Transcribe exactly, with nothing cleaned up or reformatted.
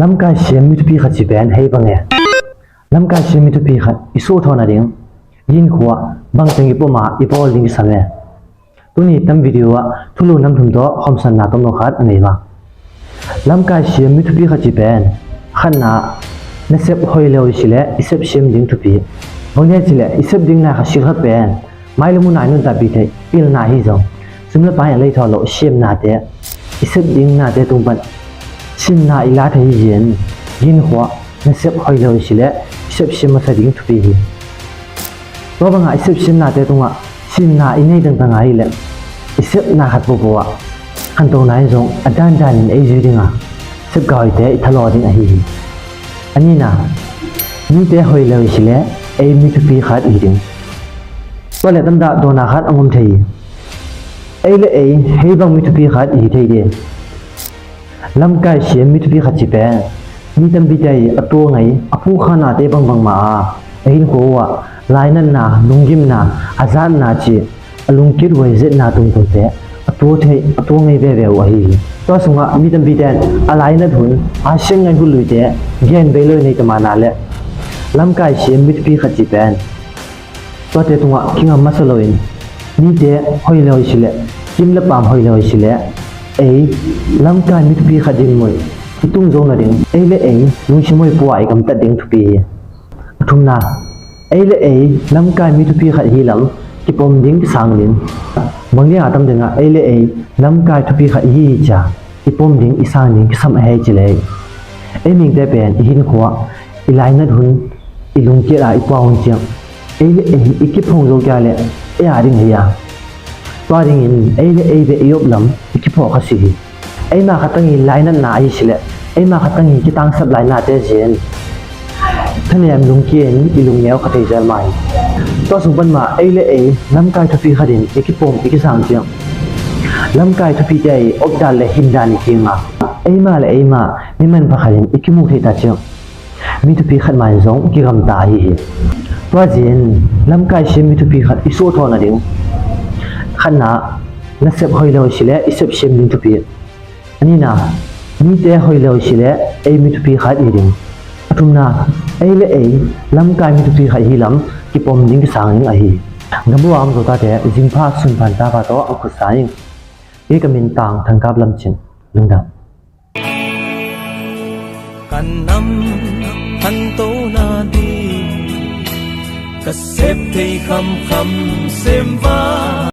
Lamkai siam mi thupi khat ci pen hei bang e? Lamkai siam mi thupi khat i suhthawn nading i hinkhua bangteng i pom a i bawl ding kisam e? Tuni tam video ah thulu nam thum tawh khawmsanna tomno khat a nei vang. Lamkai siam mi thupi khat ci pen, khatna, nasep hoih le hoih si le i sep siam ding thupi. Bang hang hiam cih leh i sep ding na khat si khat pen mailam hun ah i nuntakpih theih pilna hi zong, sum le paai a leithaw loh siamnate, i sep ding nate tung pan sinna i la thei hi. Zin hinkhua nasep hoih le hoih si le i sep siam masa ding thupi hi. Tua bangah i sep siamnate tungah sinna i nei tangtang a hi leh i sepna khat pohpoh ah khantohna in zong a dandan in ei zui ding a, sep gawite i thalawh ding ahi hi. A nihna, mite hoih le hoih si le ei mi thupi khat i hi ding. Tua le tamdah dawna khat a ngom thei hi. Ei le ei hei bang mi thupi khat i hi thei ding. Lamkai siam mi thupi khat ci pen mi tampite i a tua ngei a phukhaknate bangbang mah a, a hinkhua uh ah lainatna, lunggimna, a zatna ci a lungkit huai zetna tungtungte a tua thei, a tua ngei veve uh ahi hi. Tua sungah mi tampite in a lainat hun a siang ngai hun luite gen bei lo i nei ta mahna le lamkai siam mi thupi khat ci pen tuate tungah kingam masa loin mite hoih le hoih si le, kim le paam hoih le hoih si le ei lamkai mi thupi khat dinmun i tung zo nading ei le ei lungsim hoih pua i gamtat ding thupi hi. A thumna, ei le ei lamkai mi thupi khat hi lam kipom ding kisang ding. Bang ding a tam dingah ei le ei lamkai thupi khat i hi hi cia i pom ding i sang ding kisam a hei ci lei. Ei mihingte pen i hinkhua, i lainat hun, i lungkiat a i pua hun ciang ei le ei i kiphong zo kia le ei a ding hi a, tua dingin ei le ei beh i op lam i kiphawh kha si hi. Eima khatang i lainatna ahi si le eima khatang i kitangsap lainate zin thanem lungkia in i lungneu kha thei zel mah hi. Tua sung pan mah ei le ei lamkai thupi khat in i kipom i kisang ciang lamkai thupite i opdan le hindan i kingah eima le eima mi manpha khat in i kimu thei ta ciang mi thupi khat mah in zong kigamta ahi hi. Tua zin lamkai siam mi thupi khat i suhthawn nading, khatna, nasep hoih le hoih si le i sep siam ding thupi. A nihna, mite hoih le hoih si le ei mi thupi khat i hi ding. A thumna, ei le ei lamkai mi thupi khat hi lam kipom ding kisang ding ahi hi. Gambuh a om zo tate zingpha sunphan tapa tawh a khutsa ing. Hi ka min Tang Thangkap Lamcin. Lungdam. Ka nam khanto nading ka sep thei khamkham sem va.